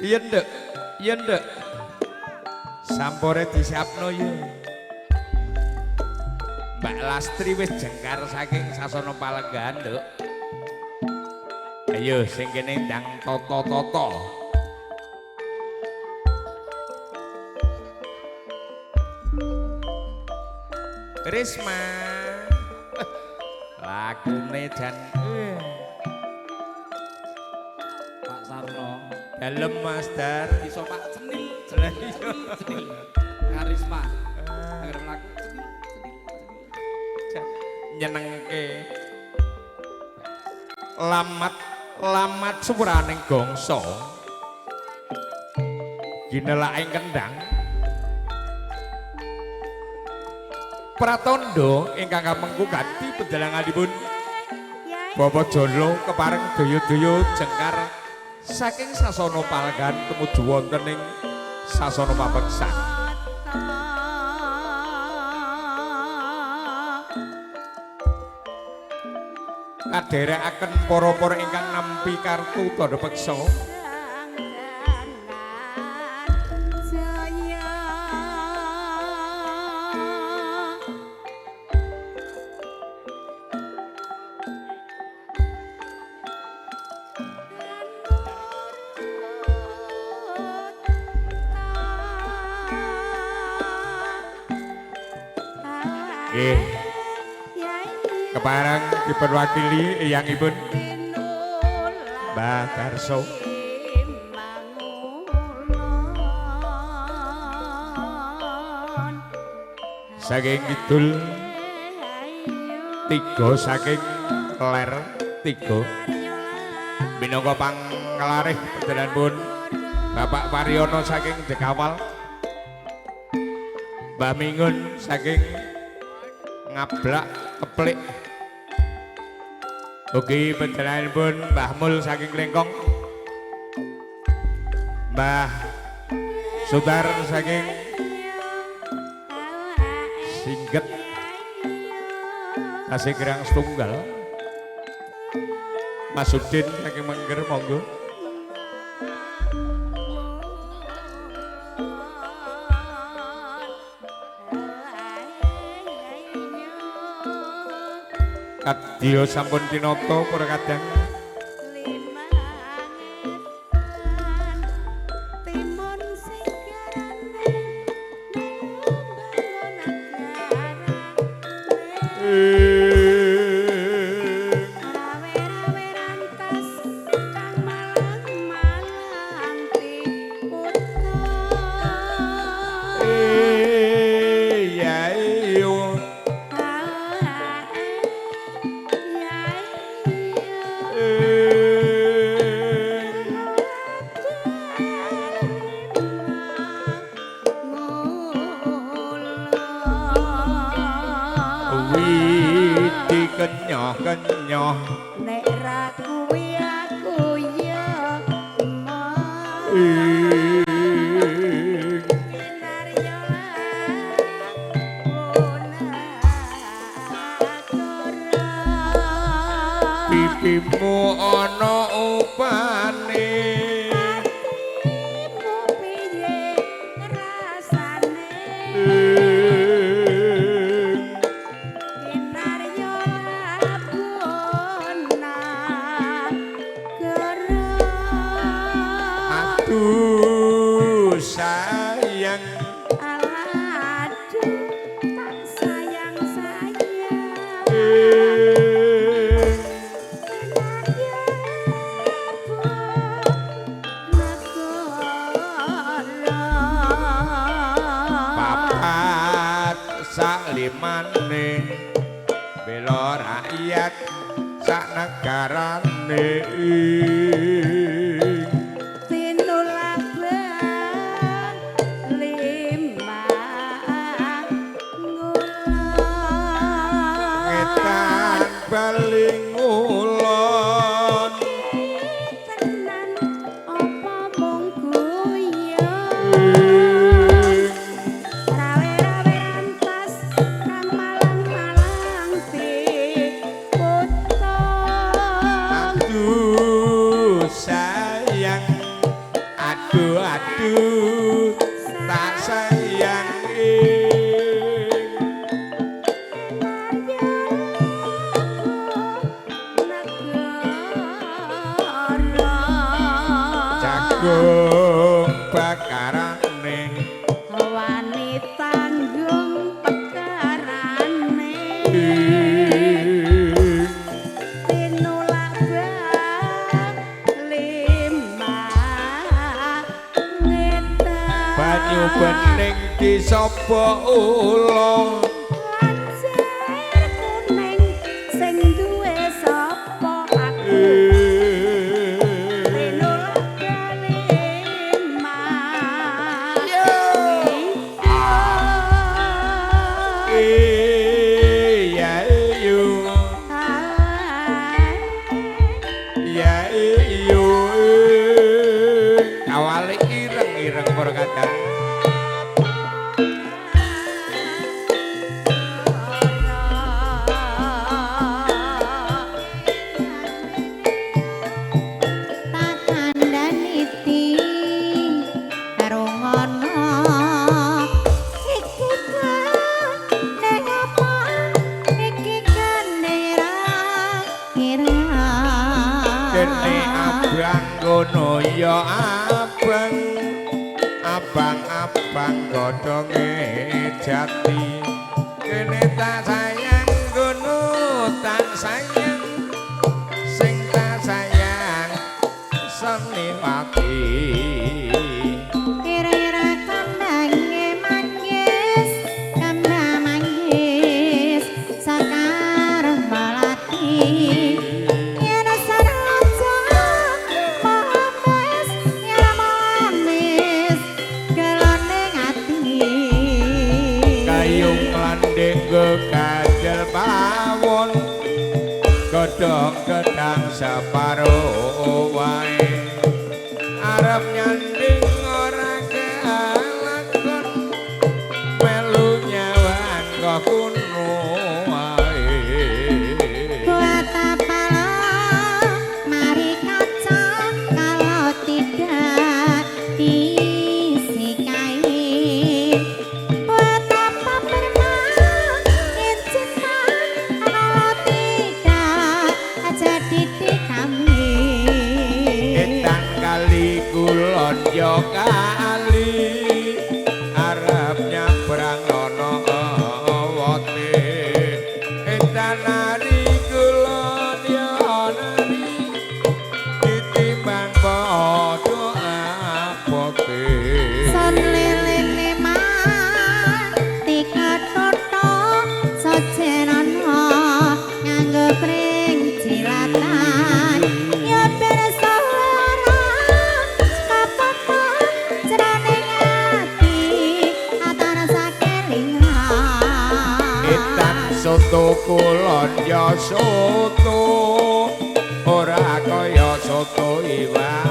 Iya nduk, iya nduk. Sampore disiapno yo. Mbak Lastri wis jengkar saking sasana palenggahan, nduk. Ayo sing kene ndang tata-tata. Risma. Lakune jan Pak Sarno. Dalem Mas Dar. Iso Pak cenil, cenil, cenil, cenil. Karisma. Agar mlaku cenil, cenil, cenil. Nyenengke. Lamat lamat suraning gongso. Ginelaking kendang. Pratandha ingkang kamengku ganti pedalanganipun Bapak Jono kepareng daya-daya jengkar saking sasana palenggahan tumuju wonten ing sasana pameksan. Kadherekaken para-para ingkang nampi kartu tandha peksa. Nggih. Kepareng dipun wakili eyangipun Mbah Darso. Saking kidul tiga saking ler tiga minangka panglarih panjenenganipun Bapak Waryono saking Dekawal, Mbah Mingun saking Ngablak Keplik, ugi panjenenganipun Mbah Mul saking Lengkong, Mbah Sutar saking Singget tasih kirang setunggal, Mas Udin saking Mengger monggo. Kadya sampun tinata para kadang. Kenyoh nek ra kuwi aku ya emoh. Pipimu ana upane, atimu piye rasane? Aduh sayang, aduh tak sayang sayang, papat salimane bela rakyat sak negarane. Bali ngulon tenan apa mung guyon, rawe-rawe rantas kang malang-malang dipotong. Aduh sayang, aduh. Tanggung bakarane wani tanggung pekarane tinulak lima ngetan banyu bening disapa ula lancir kuning sing duwe sapa aku tinulak lima. Iya iyo iya iyo awale ireng-ireng para kadang. Tak kandhani ti rungono iki kene apa iki kene ra kira Kene abang ngono ya abang abang-abang godhonge jati kene tak sayang ngono tak sayang sing tak sayang Seniwati kira-kira kambange manggis kambang manggis sakar melati yen saraja mames yen mames gelone ati kayung landing kajel pawon godhong gedang separo wae arep nyanding ora kelakon melu nyawang kok kuno wae. Buat apalah mari kaca kalau tidak disikai. Buat apa bermain cinta kalau tidak jadi di kami. Etan kali kulon yo kali arep nyabrang ana wote etan nari kulon yo nari ditimbang padha abote. Son lilin mati ketoto sojenana nganggo pring jilatan ya pirsa ora kapapa jroning ati antara sakelingan. Etan soto kulon yo soto ora kaya soto iwak.